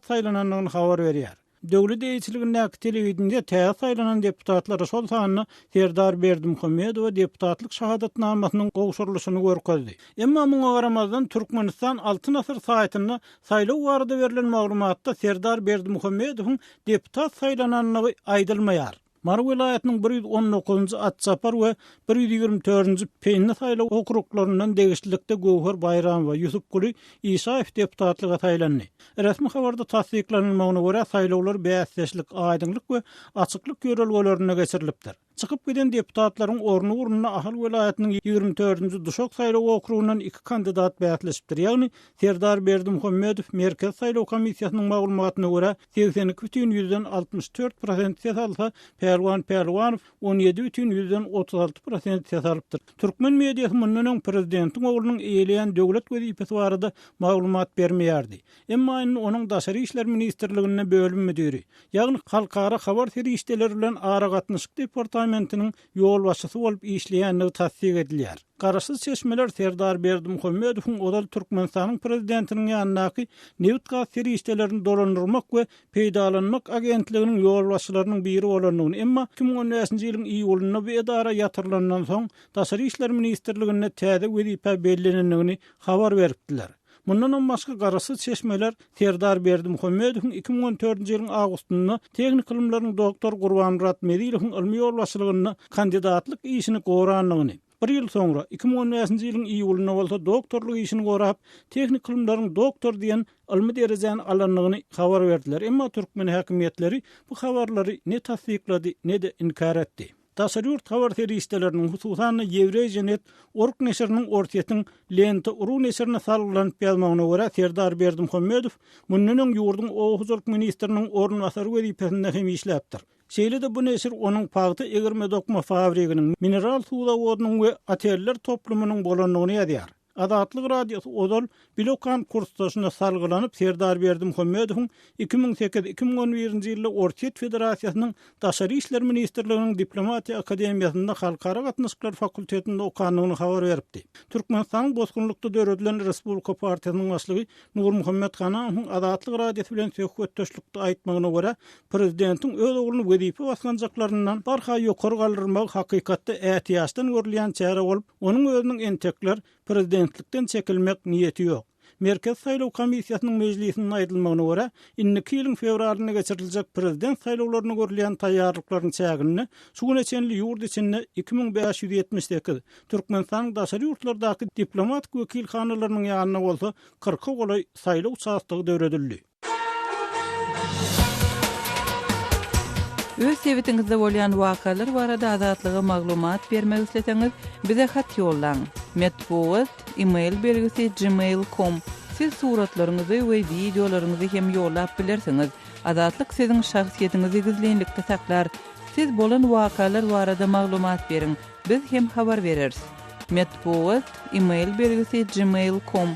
saýlanandygyny habar berýär. Döwlet eýeçiligindäki telewideniýe täze saýlanan deputatlara, şol sanda Serdar Berdimuhamedowa deputatlyk şahadatnamasynyň gowşurylyşyny görkezdi. Emma muňa garamazdan, Türkmenistan Altyn asyr saýtynda saýlaw barada berlen maglumatda Serdar Berdimuhamedowyň deputat saýlanandygy aýdylmaýar. Mary welaýatynyň 119-njy Atçapar we 124-nji Pendi saýlaw okruglaryndan degişlilikde Göwher Baýramowa, Ýusupguly Işaýew deputatlyga saýlandy. Resmi habarda tassyklanylmagyna görä, saýlawlar bäsdeşlik, aýdyňlyk we açyklyk ýörelgelerinde geçirilipdir. Çykyp giden deputatlaryň orny ugrunda Ahal welaýatynyň 24-nji Duşak saýlaw okrugyndan iki kandidat bäsleşipdir, ýagny Serdar Berdimuhamedow Merkezi saýlaw komissiýasynyň maglumatyna görä, 82 bütin ýüzden 64 prosent ses alsa, Pälwan Pälwanow 17 bütin ýüzden 36 prosent ses alypdyr. Türkmen mediasy mundan öň prezidentiň oglunyň eýeleýän döwlet wezipesi barada maglumat bermeýärdi. Emma indi onuň Daşary işler ministrliginde bölüm müdiri, ýagny Halkara habar serişdeleri bilen aragatnaşyk departamentiniň ýolbaşçysy bolup işleýändigi tassyk edilýär. Garaşsyz çeşmeler Serdar Berdimuhamedowyň ozal Türkmenistanyň prezidentiniň ýanyndaky nebit-gaz serişdelerini dolandyrmak we peýdalanmak agentliginiň ýolbaşçylarynyň biri bolandygyny, emma 2015-nji ýylyň iýulynda bu edara ýatyrylandan soň Daşary işler ministrliginde täze wezipä bellenendigini habar beripdiler. Mundanam başga garaşsyz çeşmeler Serdar Berdimuhamedowyň 2014-nji ýylyň awgustynda tehniki ylymlaryň doktory Gurbanmyrat Mezilowyň ylmy ýolbaşçylygynda kandidatlyk işini gorandygyny, bir ýyl soňra, 2015-nji ýylyň iýulynda bolsa doktorlyk işini gorap, tehniki ylymlaryň doktory diýen ylmy derejäni alandygyny habar berdiler. Emma türkmen häkimiýetleri bu habarlary ne tassyklady, ne-de inkär etdi. Daşary ýurt habar serişdeleriniň, hususan-da Ýewreýje net org neşiriniň Orsýetiň Lenta ru neşirine salgylanyp ýazmagyna görä, Serdar Berdimuhamedow mundan öň ýurduň oba hojalyk ministriniň orunbasary wezipesinde hem işläpdir. Şeýle-de bu neşir onuň pagta egirme-dokma fabriginiň, mineral suw zawodynyň we oteller toplumynyň bolandygyny ýazýar. Azatlyk Radiosy ozal bile okan kursdaşyna salgylanyp, Serdar Berdimuhamedowyň 2008, 2011-nji ýylda Orsýet Federasiýasynyň Daşary işler ministrliginiň Diplomatiýa akademiýasynda Halkara gatnaşyklary fakultetinde okandygyny habar beripdi. Türkmenistanyň bosgunlykda döredilen Respublika partiýasynyň başlygy Nurmuhammet Hanamowyň Azatlyk Radiosy bilen söhbetdeşlikde aýtmagyna görä, prezidentiň öz ogluny wezipe basgançaklaryndan barha ýokary galdyrmagy hakykatda ätiýaçdan görülýän çäre bolup, onuň özüniň entekler prezidentlikden çekilmek niýeti ýok. Merkezi saýlaw komissiýasynyň mejlisinde aýdylmagyna görä, indiki ýylyň fewralynda geçiriljek prezident saýlawlaryna görülýän taýýarlyklaryň çäginde şu güne çenli ýurt içinde 2578, Türkmenistanyň daşary ýurtlardaky diplomatik wekilhanalarynyň ýanynda bolsa kyrka golaý saýlaw uçastogy döredildi. Öz sebitiňizde bolýan wakalar barada Azatlyga maglumat bermek isleseňiz, bize hat ýollaň. Metbugat, e-mail belgisi gmail com. Siz suratlaryňyzy we wideolaryňyzy hem ýollap bilersiňiz. Azatlyk siziň şahsyýetiňizi gizlinlikde saklar. Siz bolan wakalar barada maglumat beriň. Biz hem habar bereris. Metbugat, e-mail belgisi gmail com.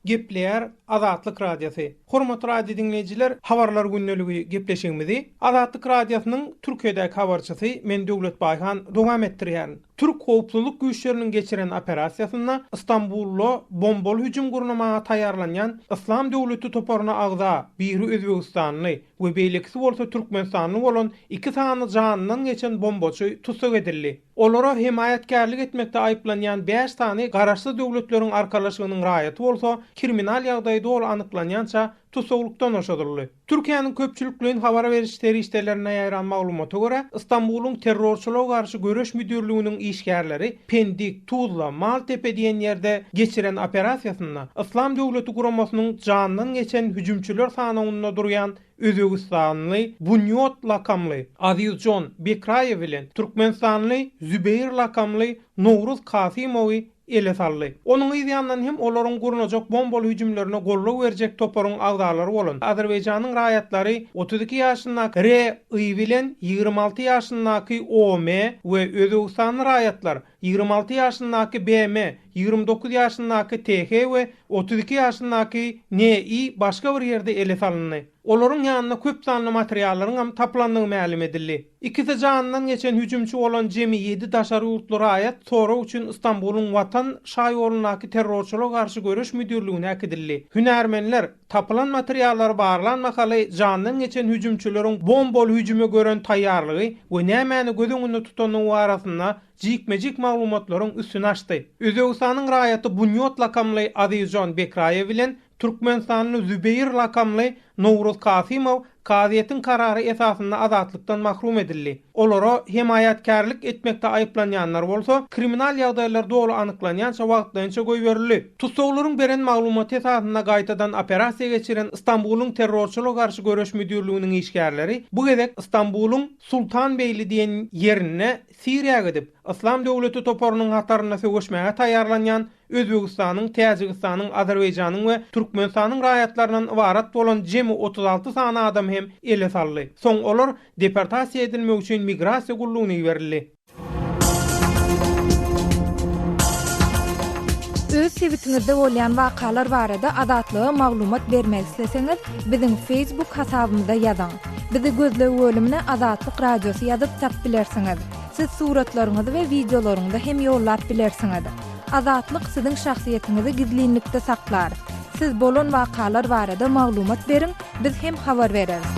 Gepleýär Azatlyk Radiosy. Hormatly radio diňleýjiler, Habarlar gündeligi gepleşigimizi Azatlyk Radiosynyň Türkiýedäki habarçysy men Döwlet Baýhan dowam etdirýärin. Türk howpsuzlyk güýçleriniň geçiren operasiýasynda Stambulda bombaly hüjüm gurnamaga taýýarlanýan Yslam döwleti toparyna agza biri özbegistanly, we beýlekisi bolsa türkmenistanly bolan iki sany janyndan geçen bombaçy tussag edildi. Olara hemaýatkärlik etmekde aýyplanýan bäş sany Garaşsyz Döwletleriň Arkalaşygynyň raýaty bolsa kriminal ýagdaýy doly anyklanýança tussaglykdan boşadyldy. Türkiýäniň köpçülikleýin habar beriş serişdelerinde ýaýran maglumata görä, Stambulyň terrorçylyga garşy göreş müdirliginiň işgärleri Pendik, Tuzla, Maltepe diýen ýerde geçiren operasiýasynda Yslam döwleti guramasynyň jandan geçen hüjümçiler sanawynda durýan özbegistanly Bunýod lakamly Azizjon Bekraýew bilen türkmenistanly Zübeýir lakamly Nowruz Kasymowy ele saldy. Onuň yz ýanyndan hem olaryň gurnajak bombaly hüjümlerine goldaw berjek toparyň agzalary bolan Azerbaýjanyň raýatlary 32 ýaşyndaky RI bilen 26 ýaşyndaky OM we özbegistanly raýatlar. 26 ýaşyndaky BM, 29 ýaşyndaky TH we 32 ýaşyndaky NI başga bir ýerde ele salyndy. Olaryň ýanynda köp sanly materiallaryňam tapylandygy mälim edildi. Ikisi janyndan geçen hüjümçi bolan jemi ýedi daşary ýurtly raýat sorag üçin Stambulyň Watan şaýolundaky terrorçylyga garşy göreş müdirligine äkidildi. Hünärmenler, tapylan materiallary barlan mahaly jandan geçen hüjümçileriň bombaly hüjüme gören taýýarlygy we nämäni göz öňünde tutandygy barasynda jikme-jik maglumatlaryň üstüni açdy. Özbegistanyň raýaty Bunýod lakamly Azizjon Bekraýew bilen Türkmenistanly Zübeýir lakamly Nowruz Kasymow kazyýetiň karary esasynda azatlykdan mahrum edildi. Olara hemaýatkärlik etmekde aýyplanýanlar bolsa, kriminal ýagdaýlar doly anyklanýança wagtlaýynça goýberildi. Tussaglaryň beren maglumaty esasynda gaýtadan operasiýa geçiren Stambulyň terrorçylyga garşy göreş müdirliginiň işgärleri bu gezek Stambulyň Sultanbeýli diýen ýerinde Siriýa gidip, Yslam döwleti toparynyň hatarynda söweşmäge taýýarlanýan Özbegistanyň, Täjigistanyň, Azerbaýjanyň we Türkmenistanyň raýatlaryndan ybarat bolan jemi 36 sany adam hem ele saldy. Soň olar deportasiýa edilmek üçin migrasiýa gullugyna iberildi. Öz sebitiňizde bolýan wakalar barada Azatlyga maglumat bermek isleseňiz, biziň Facebook hasabymyza ýazyň. Bizi gözleg bölümine Azatlyk Radiosy ýazyp tap bilersiňiz. Siz suratlaryňyzy we wideolaryňyzy hem ýollap bilersiňiz. Azatlyk siziň şahsyýetiňizi gizlinlikde saklar. Siz bolan wakalar barada maglumat beriň, biz hem habar bereris.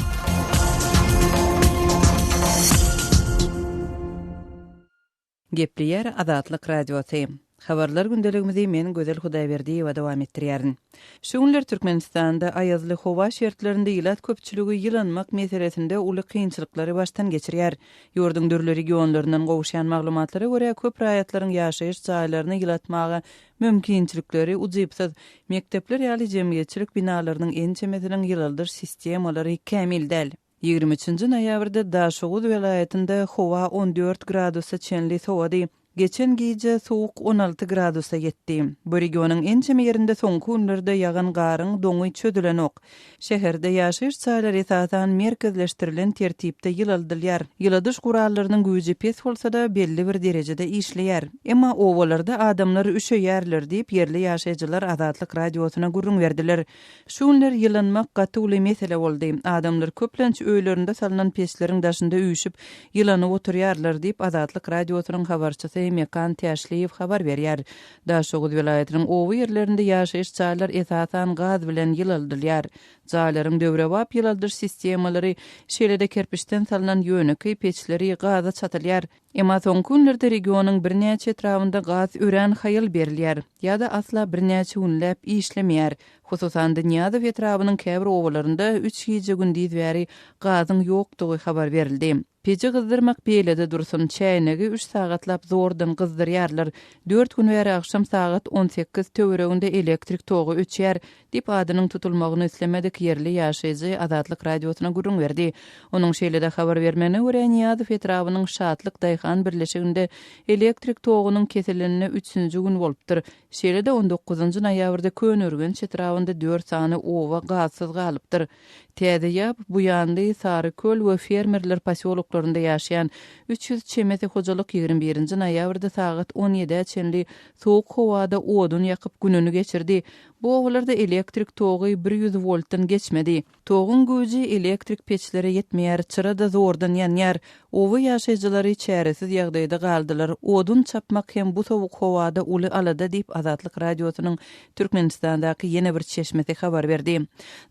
Gepleýär Azatlyk Radiosy. Habarlar gündeligimizi men Gözel Hudaýberdiýewa dowam etdirýärin. Şu günler Türkmenistanda aýazly howa şertlerinde ilat köpçüligi ýylanmak meselesinde uly kynçylyklary başdan geçirýär. Ýurduň dürli regionlaryndan gowuşýan maglumatlara görä, köp raýatlaryň ýaşaýyş jaýlaryny ýylatmaga mümkinçilikleri ujypsyz. Mekdepler ýaly jemgyýetçilik binalarynyň ençemesiniň ýylaldyş sistemalary kämil däl. 23-nji noýabrda Daşoguz welaýatynda howa 14 gradusa çenli sowady. Geçen gije sowuk 16 gradusa ýetdi. Bu regionyň ençeme ýerinde soňky günlerde ýagan garyň doňy çözülenok. Şäherde ýaşaýyş jaýlary esasan merkezleşdirilen tertipde ýylaldylýar. Ýyladyş gurallarynyň güýji pes bolsa-da, belli bir derejede işleýär. Emma obalarda adamlar üşeýärler diýip, ýerli ýaşaýjylar Azatlyk Radiosyna gürrüň berdiler. Şu günler ýylanmak gaty uly mesele boldy. Adamlar köplenç öýlerinde salnan peçleriň daşynda üýşüp, ýylanyp oturýarlar diýip, Azatlyk Radiosynyň habarçysy Mekan Täşliýew habar berýär. Daşoguz welaýatynyň oba ýerlerinde ýaşaýyş jaýlar esasan gaz bilen ýylaldylýar. Jaýlaryň döwrebap ýylaldyş sistemalary, şeýle-de kerpiçden salnan ýönekeý peçleri gaza çatylýar. Emma soňky günlerde regionyň birnäçe etrabynda gaz örän haýal berilýär ýa-da asla birnäçe günläp işlemeýär. Hususan-da, Nyýazow etrabynyň käbir obalarynda üç gije-gündiz bäri gazyň ýokdugy habar berildi. Peji gyzdyrmak beýlede dursun, çäýnegi üç sagatlap zordan gyzdyrýarlar. Dört gün bäri agşam sagat 18 töwereginde elektrik togy öçýär, Diýip, adynyň tutulmagyny islemedik ýerli ýaşaýjy Azatlyk Radiosyna gürrüň berdi. Onuň şeýle-de habar bermegine görä, Nyýazow etrabynyň Şatlyk daýhan birleşiginde elektrik togunyň kesilenine üçünji gün bolupdyr. Şeýle-de on dokuzynjy noýabrda Köneürgenç etrabynda dört sany oba gazsyz galypdyr. Täze Ýap, Buýanly, Saryköl we Fermerler posýoloklarynda ýaşaýan 300 çemesi hojalyk 21-nji noýabrda sagat on ýedä çenli sowuk howada odun ýakyp gününi geçirdi. Bu obalarda elektrik togy 100 woltdan geçmedi. Toguň güýji elektrik peçlere ýetmeýär, çyra-da zordan ýanýar. Oba ýaşaýjylary çäresiz ýagdaýda galdylar. Odun çapmak hem bu sowuk howada uly alada diýip, Azatlyk Radiosynyň Türkmenistandaky ýene bir çeşmesi habar berdi.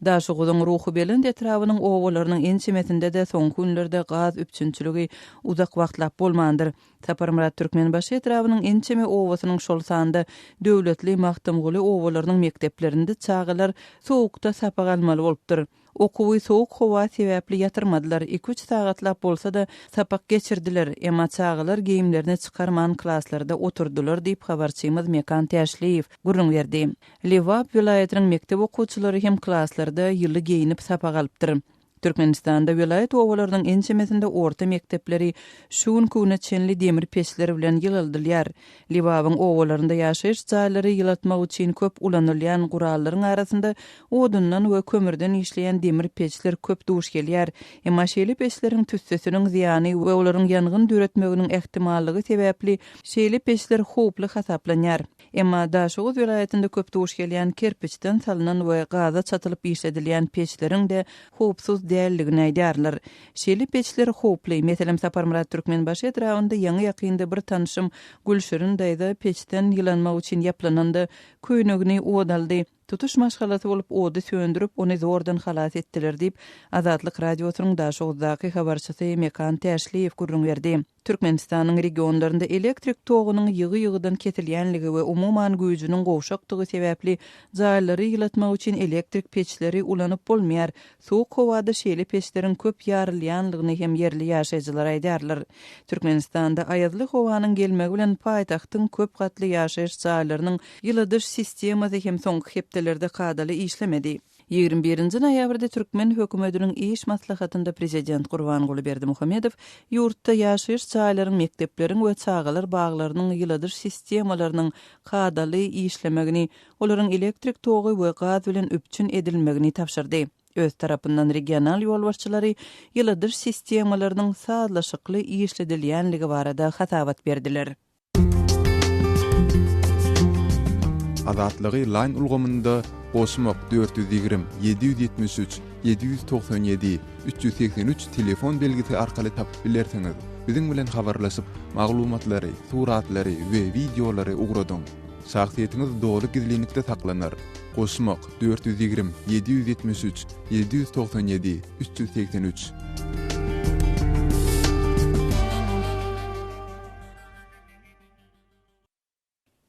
Daşoguzyň Ruhubelent etrabynyň obalarynyň ençemesinde-de soňky günlerde gaz üpjünçiligi uzak wagtlap bolmandyr. Saparmyrat Türkmenbaşy etrabynyň ençeme obasynyň, şol sanda Döwletli, Magtymguly obalarynyň mekdeplerinde çagalar sowukda sapak almaly bolupdyr. Okuwy sowuk howa sebäpli ýatyrmadylar, iki-üç sagatlap bolsa-da, sapak geçirdiler, emma çagalar geýimlerini çykarman klaslarda oturdylar diýip, habarçymyz Mekan Täşliýew gürrüň berdi. Lebap welaýatynyň mekdep okuwçylary hem klaslarda ýyly geýnip sapak alypdyr. Türkmenistanda welaýat obalarynyň ençemesinde orta mekdepleri şu günki güne çenli demir peçler bilen ýylaldylýar. Lebabyň obalarynda ýaşaýyş jaýlary ýylatmak üçin köp ulanylýan gurallaryň arasynda odundan we kömürden işleýän demir peçler köp duş gelýär. Emma şeýle peçleriň tüssesiniň zyýany we olaryň ýangyn döretmeginiň ähtimallygy sebäpli şeýle peçler howply hasaplanýar. Emma Daşoguz welaýatynda köp duş gelýän kerpiçden salnan we gaza çatylyp işledilýän peçleriň-de howpsuz däldigini aýdýarlar. Şeýle peçler howply. Meselem, Saparmyrat Türkmenbaşy etrabynda ýaňy-ýakynda bir tanşym Gülşirin daýza peçden ýylanmak üçin ýaplananda, köýnegini ot aldy. Tutuş maşgalasy bolup ody söndürip, ony zordan halas etdiler diýip, Azatlyk Radiosynyň Daşoguzdaky habarçysy Mekan Täşliýew gürrüň berdi. Türkmenistanyň regionlarynda elektrik togunyň ýygy-ýygydan kesilýänligi we umuman güýjüniň gowşakdygy sebäpli jaýlary ýylatmak üçin elektrik peçleri ulanyp bolmaýar. Sowuk howada şeýle peçleriň köp ýarylýanlygyny hem ýerli ýaşaýjylar aýdýarlar. Türkmenistanda aýazly howanyň gelmegi bilen paýtagtyň köp gatly ýaşaýyş jaýlarynyň ýyladyş sistemasy hem soňky hepdelerde kadaly işlemedi. 21 noýabrda türkmen hökümetiniň iş maslahatynda prezident Gurbanguly Berdimuhamedow ýurtda ýaşaýyş jaýlaryň, mekdepleriň we çagalar baglarynyň ýyladyş sistemalarynyň kadaly işlemegini, olaryň elektrik togy we gaz bilen üpjün edilmegini tabşyrdy. Öz tarapyndan regional ýolbaşçylary ýyladyş sistemalarynyň sazlaşykly işledilýänligi barada hasabat berdiler. Azatlygy Line ulgamynda goşmak 420 773 797 383 telefon belgisi arkaly tapyp bilersiňiz. Biziň bilen habarlaşyp, maglumatlary, suratlary we wideolary ugradyň. Şahsyýetiňiz doly gizlinlikde saklanar. Goşmak 420 773 797 383.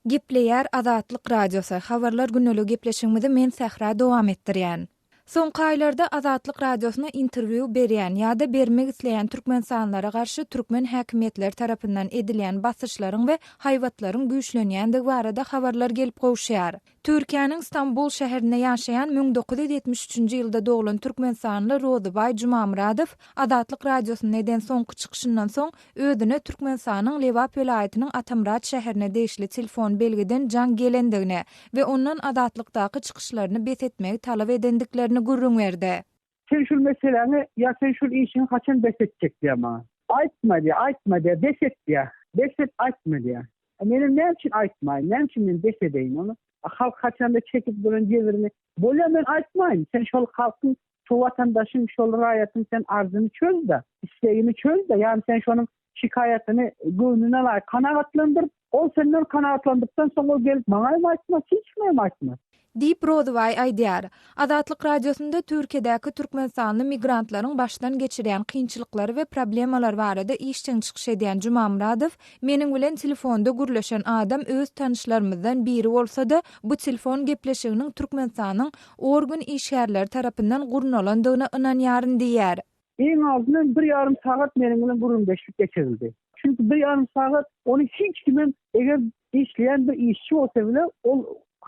Gepleýär Azatlyk Radiosy, Habarlar gündeligi gepleşigimizi men Sähra dowam etdirýän. Soňky aýlarda Azatlyk Radiosyna interwýu berýän ýa-da bermek isleýän türkmenistanlylara garşy türkmen häkimiýetleri tarapyndan edilýän basyşlaryň we haýbatlaryň güýçlenýändigi barada habarlar gelip gowuşýar. Türkiýäniň Stambul şäherinde ýaşaýan 1973-nji ýylda doglan türkmenistanly Rozybaý Jumamyradow Azatlyk Radiosynda eden soňky çykyşyndan soň özüne Türkmenistanyň Lebap welaýatynyň Atamyrat şäherine degişli telefon belgiden jaň gelendigini we ondan Azatlykdaky çykyşlaryny bes etmegi talap edendiklerini gürrüň berdi. Sen şul meseläňi ýa sen şul işiňi haçan bes etjek diýýär maňa. Aýtma diýýär, aýtma diýýär, bes et diýýär. Bes et, aýtma diýýär. Menem näme üçin aýtmaýyn, näme üçin men bes edeýin ony? Halk haçanda çekip duran jebrini, bolýa men aýtmaýyn, sen şol halkyň, şo watandaşyň, şol raýatyň sen arzyny çöz-de, islegini çöz-de, ýagny sen şonuň şikaýatyny göwnüne laýyk kanagatlandyr, ol senden kanagatlandykdan soň ol gelip maňa hem aýtmaz, hiç kime hem aýtmaz. Diýip, Rozybaý aýdýar. Azatlyk Radiosynda Türkiýedäki türkmenistanly migrantlaryň başdan geçirýän kynçylyklary we problemalary barada işjeň çykyş edýän Jumamyradow Meniň bilen telefonda gürleşen adam öz tanyşlarymyzdan biri bolsa-da, bu telefon gepleşiginiň Türkmenistanyň organ işgärleri tarapyndan gurnalandygyna ynanýaryn diýýär. Iň azyndan bir ýarym sagat meniň bilen gürrüňdeşlik geçirildi. Çünki bir ýarym sagat ony hiç kimem eger işleýän bir işçi bolsa bile ol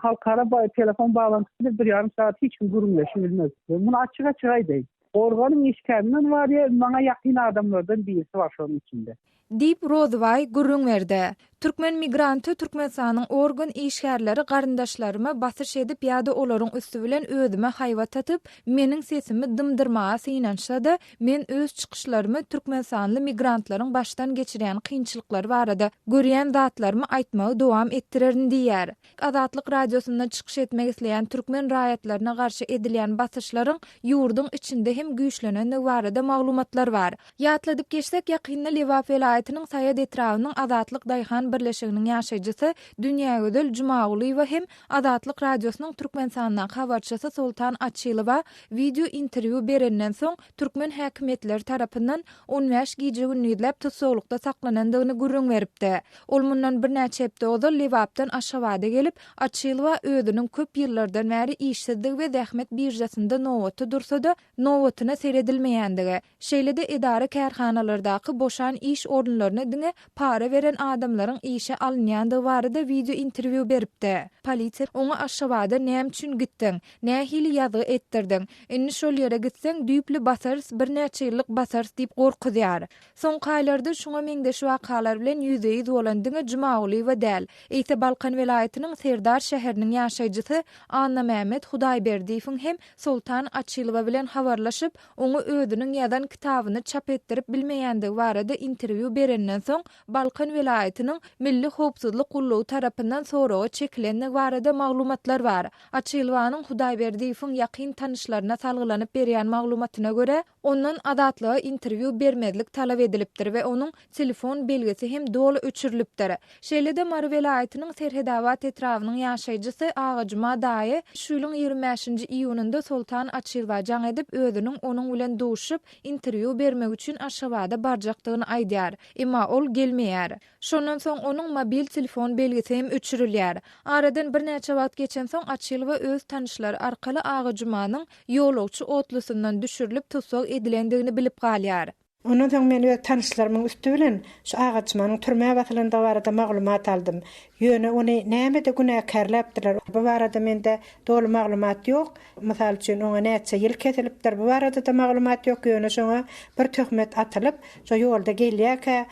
halkara telefon baglantysyny bilen bir ýarym sagat hiç kim gürrüňleşip bilmez. Muny açyk-açyk aýdaýyn. Organyň işgärinden bar ýa maňa ýakyn adamlardan birisi bar şonuň içinde. Diýip, Rozybaý gürrüň berdi. Türkmen migranty Türkmenistanyň organ işgärleri garyndaşlaryma basyş edip ýa-da olaryň üsti bilen özüme haýbat atyp, meniň sesimi dymdyrmaga synanyşsa-da, men öz çykyşlarymy türkmenistanly migrantlaryň başdan geçirýän kynçylyklary barada görýän zatlarymy aýtmagy dowam etdirerin diýýär. Azatlyk Radiosynda çykyş etmek isleýän türkmen raýatlaryna garşy edilýän basyşlaryň ýurduň içinde hem güýçlenendigi barada maglumatlar bar. Ýatladyp geçsek, ýakynda Lebap welaýatynyň Saýat etrabynyň Azatlyk daýhan birleşiginiň ýaşaýjysy Dünýägözel Jumagulyýewa hem Azatlyk Radiosynyň Türkmenistandaky habarçysy Soltan Açylowa wideo interwýu berenden soň, türkmen häkimiýetleri tarapyndan on bäş gije-gündizläp tussaglykda saklanandygyny gürrüň beripdi. Ol mundan birnäçe hepde ozal Lebapdan Aşgabada gelip, Açylowa özüniň köp ýyllardan bäri işsizdigi we zähmet biržasynda nobatda dursa-da, nobatyna seredilmeýändigi, şeýle-de edara-kärhanalardaky boşan iş orunlarynyň. orunlaryna diňe para beren adamlaryň işe alynýandygy barada wideo interwýu beripdi. Polisiýa oňa Aşgabada näme üçin gitdiň? Nähili ýazgy etdirdiň? Indi şol ýere gitseň, düýpli basarys, birnäçe ýyllyk basarys diýip gorkuzýar. Soňky aýlarda şuňa meňzeş wakalar bilen ýüzbe-ýüz bolan diňe Jumagulyýewa däl, eýse Balkan welaýatynyň Serdar şäheriniň ýaşaýjysy Annamämmet Hudaýberdiýewiň hem Soltan Açylowa bilen habarlaşyp, oňa özüniň ýazan kitabyny çap etdirip bilmeýändigi barada interwýu berenden soň, Balkan welaýatynyň Milli howpsuzlyk gullugy tarapyndan soraga çekilendigi barada maglumatlar bar. Açylowanyň Hudaýberdiýewiň ýakyn tanyşlaryna salgylanyp berýän maglumatyna görä, ondan Azatlyga interwýu bermezlik talap edilipdir we onuň telefon belgisi hem doly öçürilipdir. Şeýle-de Mary welaýatynyň Serhedabat etrabynyň ýaşaýjysy Agajuma daýy şu ýylyň 25-nji iýunynda Soltan Açylowa jaň edip, özüniň onuň bilen duşup, interwýu bermek üçin Aşgabada barjakdygyny aýdýar. Emma ol gelmeýär. Şondan soň onuň mobil telefon belgisi hem öçürilýär. Aradan birnäçe wagt geçensoň Açylowa öz tanyşlary arkaly Agajumanyň ýolagçy otlusyndan düşürilip tussag edilendigini bilip galýar. Ondan soň men öz tanyşlarymyň üsti bilen şu Agajumanyň türmä basylandygy barada maglumat aldym. Ýöne ony nämede günäkärläpdirler, bu barada mende doly maglumat ýok. Mysal üçin, oňa näçe ýyl kesilipdir, bu barada-da maglumat ýok, ýöne şoňa bir töhmet atylyp, şo ýolda gelýärkä,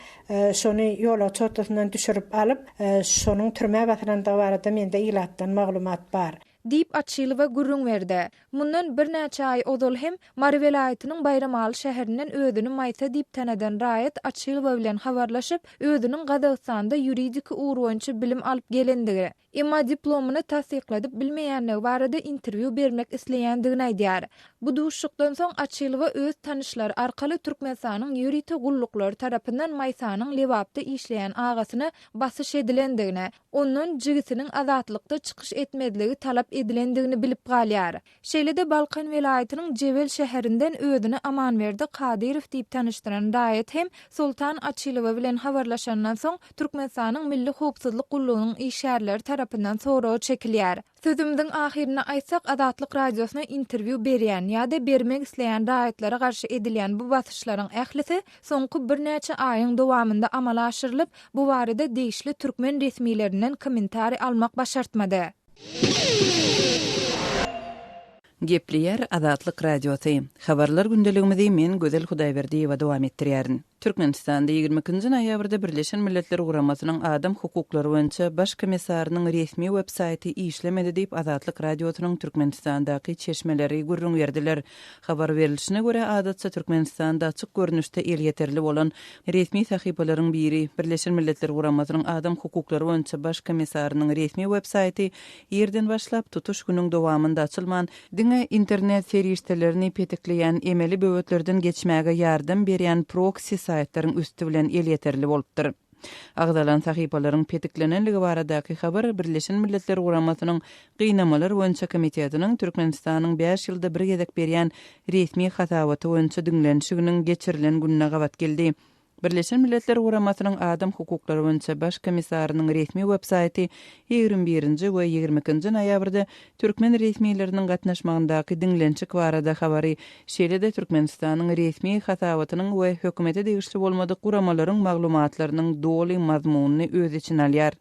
şony ýolagçy otlusyndan düşürip alyp, şonuň türmä basylandygy barada mende ilatdan maglumat bar. Diýip, Açylowa gürrüň berdi. Mundan birnäçe aý ozal hem Mary welaýatynyň Baýramaly şäherinden özüni Maýsa diýip tanadan raýat Açylowa bilen habarlaşyp, özüniň Gazagystanda ýuridiki ugur boýunça bilim alyp gelendigi, Emma diplomyny tassykladyp bilmeýänligi barada interwýu bermek isleýändigini aýdýar. Bu duşuşykdan soň Açylowa öz tanyşlary arkaly Türkmenistanyň ýörite gulluklary tarapyndan Maýsanyň Lebapda işleýän agasyna basyş edilendigini, ondan jigisiniň Azatlykda çykyş etmezligi talap edilendigini bilip galýar. Şeýle-de Balkan welaýatynyň Jebel şäherinden özüni Amanberdi Kadyrow diýip tanyşdyran raýat hem Soltan Açylowa bilen habarlaşandan soň, Türkmenistanyň Milli howpsuzlyk gullugynyň işgärleri tarapyndan soraga çekilýär. Sözümiziň ahyrynda aýtsak, Azatlyk Radiosyna interwýu berýän ýa-da bermek isleýän raýatlara garşy edilýän bu basyşlaryň ählisi soňky birnäçe aýyň dowamynda amala aşyrylyp, bu barada degişli türkmen resmilerinden kommentariý almak başartmady. Gepleýär Azatlyk Radiosy. Habarlar gündeligimizi men Gözel Hudaýberdiýewa dowam etdirýärin. Türkmenistanda 22-nji noýabrda Birleşen Milletler Guramasynyň Adam hukuklary boýunça Baş komissarynyň resmi web saýty işlemedi diýip Azatlyk Radiosynyň Türkmenistandaky çeşmeleri gürrüň berdiler. Habar berlişine görä, adatça Türkmenistanda açyk görnüşde elýeterli bolan resmi sahypalaryň biri, Birleşen Milletler Guramasynyň Adam hukuklary boýunça Baş komissarynyň resmi web saýty irden başlap, tutuş günüň dowamynda açylman, diňe internet serişdelerini petikleýän emeli böwetlerden geçmäge ýardam berýän proksi saýtlaryň üsti bilen elýeterli bolupdyr. Agzalan sahypalaryň petiklenenligi baradaky habar Birleşen Milletler Guramasynyň Gynamalar boýunça komitetiniň Türkmenistanyň bäş ýylda bir gezek berýän resmi hasabaty boýunça diňlenişiginiň geçirilen gününe gabat geldi. Birleşen Milletler Guramasynyň Adam hukuklary boýunça Baş komissarynyň resmi web-saýty 21-nji we 22-nji noýabrda türkmen resmileriniň gatnaşmagyndaky diňlenişik barada habary, şeýle-de Türkmenistanyň resmi hasabatynyň we hökümete degişli bolmadyk guramalaryň maglumatlarynyň doly mazmunyny öz içine alýar.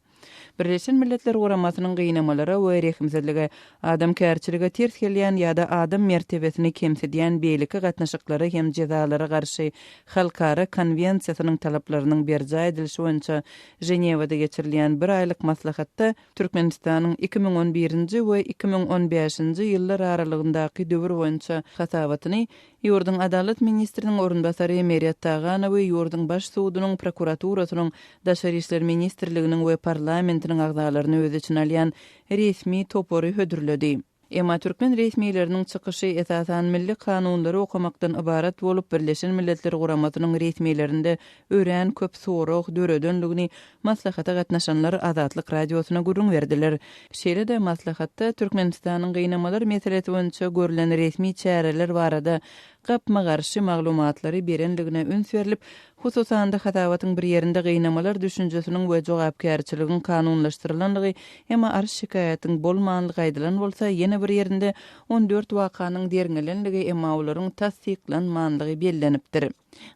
Birleşen Milletler Guramasynyň gynamalara we rehimsizlige, adamkärçilige ters gelýän ýa-da adam mertebesini kemsidýän beýleki gatnaşyklara hem jezalara garşy halkara konwensiýasynyň talaplarynyň berjaý edilişi boýunça Ženewada geçirilýän bir aýlyk maslahatda Türkmenistanyň 2011-nji we 2015-nji ýyllar aralygyndaky döwür boýunça hasabatyny ýurduň Adalat ministriniň orunbasary Meret Taganowy ýurduň Baş sudunyň, prokuraturasynyň, Daşary işler ministrliginiň we parlamentiniň agzalaryny öz içine alýan resmi topary hödürledi. Emma türkmen resmileriniň çykyşy, esasan, milli kanunlary okamakdan ybarat bolup, Birleşen Milletler Guramasynyň resmilerinde örän köp sorag döredenligini maslahata gatnaşanlar Azatlyk Radiosyna gürrüň berdiler. Şeýle-de, maslahatda Türkmenistanyň gynamalar meselesi boýunça görlen resmi çäreler barada. gapma-garşy maglumatlary berenligine üns berlip, hususan-da hasabatyň bir ýerinde gynamalar düşünjesiniň we jogapkärçiligiň kanunlaşdyrylandygy, emma arz-şikaýatyň bolmanlygy aýdylan bolsa, ýene bir ýerinde 14 wakanyň derňelenligi, emma olaryň tassyklanmanlygy bellenipdir.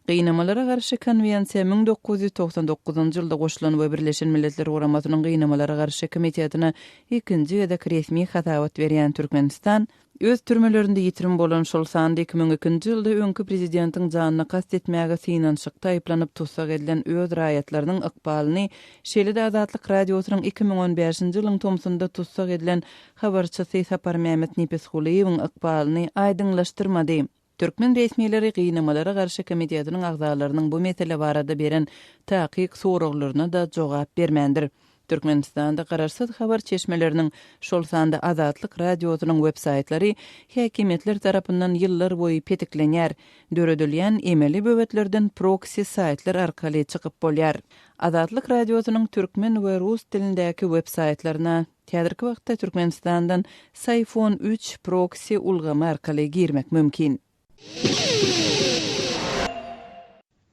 Gynamalara garşy konwensiýa 1999-njy ýylda goşulan we Birleşen Milletler Guramasynyň Gynamalara garşy komitetine ikinji gezek resmi hasabat berýän Türkmenistan, öz türmelerinde ýitirim bolan, şol sanda 2002-nji ýylda öňki prezidentiň janyna kast etmäge synanyşykda aýyplanyp tussag edilen öz raýatlarynyň ykbalyny, şeýle-de Azatlyk Radiosynyň 2015-nji ýylyň tomsunda tussag edilen habarçysy Saparmämmet Nepesgulyýewiň ykbalyny aýdyňlaşdyrmady. Türkmen resmileri Gynamalara garşy komitetiniň agzalarynyň bu mesele barada beren takyk soraglaryna-da jogap bermändir. Türkmenistanda garaşsyz habar çeşmeleriniň, şol sanda Azatlyk Radiosynyň websaýtlary häkimiýetler tarapyndan ýyllarboýy petiklenýär. Döredilýän emeli böwetlerden proksi saýtlar arkaly çykyp bolýar. Azatlyk Radiosynyň türkmen we rus dilindäki websaýtlaryna Häzirki wagtda Türkmenistandan Syfon üç proksi ulgamy arkaly girmek mümkin.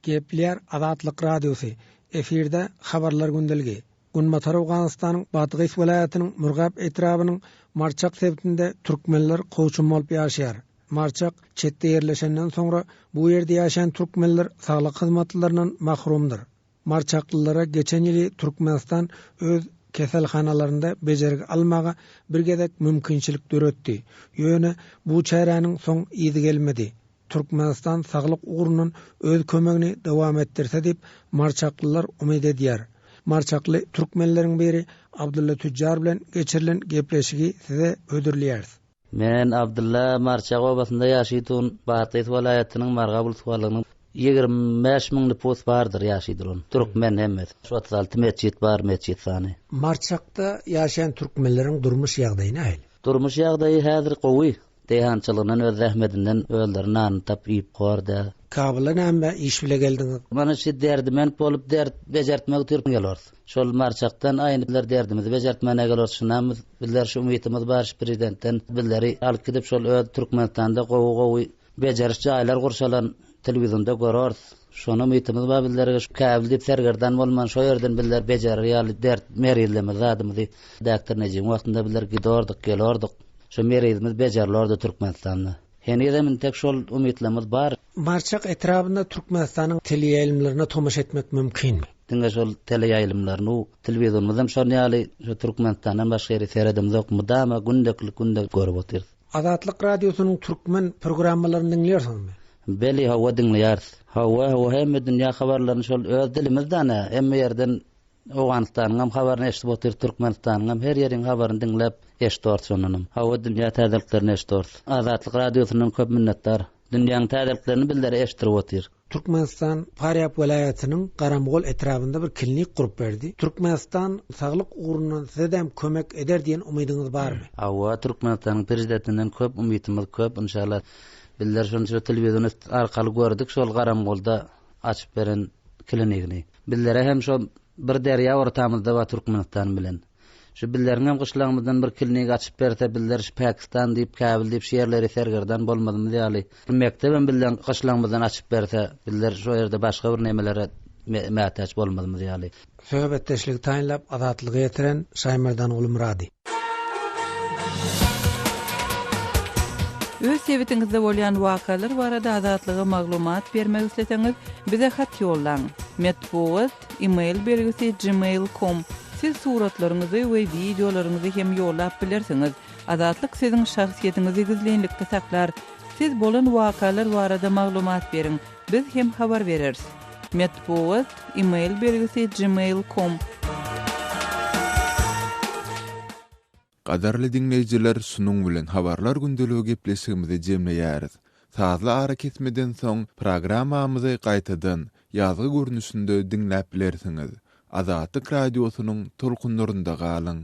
Gepleýär Azatlyk Radiosy, efirde Habarlar gündeligi. Günbatar Owganystanyň Badgys welaýatynyň Murgap etrabynyň Marçak sebitinde türkmenler kowçum bolup ýaşaýar. Marçak çetde ýerleşenden soňra bu ýerde ýaşaýan türkmenler saglyk hyzmatlaryndan mahrumdyr. Marçaklylara geçen ýyly Türkmenistan öz keselhanalarynda bejergi almaga bir gezek mümkinçilik döretdi. Ýöne bu çäräniň soň yzy gelmedi. Türkmenistan saglyk ugrundan öz kömegini dowam etdirse diýip, marçaklylar umyt edýär. Marçakly türkmenleriň biri Abdylla Tüjjar bilen geçirilen gepleşigi size hödürleýäris. Men Abdylla Marçak obasynda ýaşaýdun, Bathyz welaýatynyň Margap uluswalygynyň 25 müň nüpus bardyr ýaşaýdurun. Türkmen hemmesi. Şu 36 metjit bar, metjit sany. Marçakda ýaşaýan türkmenleriň durmuş ýagdaýy nähili? Durmuş ýagdaýy häzir gowy. Daýhançylygyndan öz zähmetinden özleri nanyny tapyp iýip kor-da. Kabula näme iş bile geldiňiz? Mana şu derdiment bolup dert bejertmek üçin gelors. Şol Marçakdan aýny bizler derdimizi bejertmäne gelors şundan biz bizler şu umytymyz bar şu prezidentden bizleri alyp gidip şol öz Türkmenistanda gowy gowy bejeriş jaýlar gurşalan telewizonda görors. Şony umytymyz bar bizlerge şu Käbil diýip sergerdan bolman şo ýerden bizler bejerer ýaly dert merizlemiz zadymyzy Däkter Nejibiň wagtynda bizler gidordyk gelordyk. Şo merizimiz bejerilordy Türkmenistanda. Henizem intek şol umytlarymyz bar. Marçak etrabynda Türkmenistanyň teleýaýlymlaryna tomaşa etmek mümkinmi? Diňe şol teleýaýlymlaryny, telewizorymyzam şon ýaly, şu Türkmenistandan başga ýeri seredemzok, mydama gündeklik günde görüp otyrys. Azatlyk Radiosynyň türkmen programmalaryny diňleýärsiňizmi? Beli, hawa diňleýäris. Hawa, hawa hemme dünýä habarlaryny şol öz dilimizden-ä, hemme ýerden Owganystanyňam habaryny eşidip otyrys, Türkmenistanyňam her ýeriň habaryny diňläp eşidorys şondanam. Hawa dünýä täzeliklerini eşidorys. Azatlyk Radiosyndan köp minnetdar. Dünýäň täzeliklerini bizlere eşitdirip otyr. Türkmenistan Farýap welaýatynyň Garamgol etrabynda bir klinik gurup berdi. Türkmenistan saglyk ugrundan sizedem kömek eder diýen umydyňyz barmy? Hawa Türkmenistanyň prezidentinden köp umytymyz köp inşallah bizler şony şu telewizion üst arkaly gördük şol Garamgolda açyp beren klinigini. Bizlere hem şo bir derýa ortamyzda bar Türkmenistan bilen. Şu bizleriňem gyşlagymyzdan bir klinik açyp berse bizler şu Pakistan diýip Käbil diýip şu ýerleri sergerdan bolmazymyz ýaly bir mekdebem bizleň gyşlagymyzdan açyp berse bizler şo ýerde başga bir nemelere mätäç bolmazymyz ýaly. Söhbetdeşligi taýynlap Azatlyga ýetiren Şaýmerdan Gulmyrady. Öz sebitiňizde bolýan wakalar barada Azatlyga maglumat bermek isleseňiz, bize hat ýollaň. Metbugat, e-mail belgisi gmail com. Siz suratlaryňyzy we wideolaryňyzy hem ýollap bilersiňiz. Azatlyk siziň şahsyýetiňizi gizlinlikde saklar. Siz bolan wakalar barada maglumat beriň, biz hem habar bereris. Metbugat, e-mail belgisi gmail com. Gadyrly diňleýjiler şunuň bilen Habarlar gündeligi gepleşigimizi jemleýäris. Sazly arakesmeden soň programmamyzy gaýtadan ýazgy görnüşinde diňläp bilersiňiz. Azatlyk Radiosynyň tolkunlarynda galyň!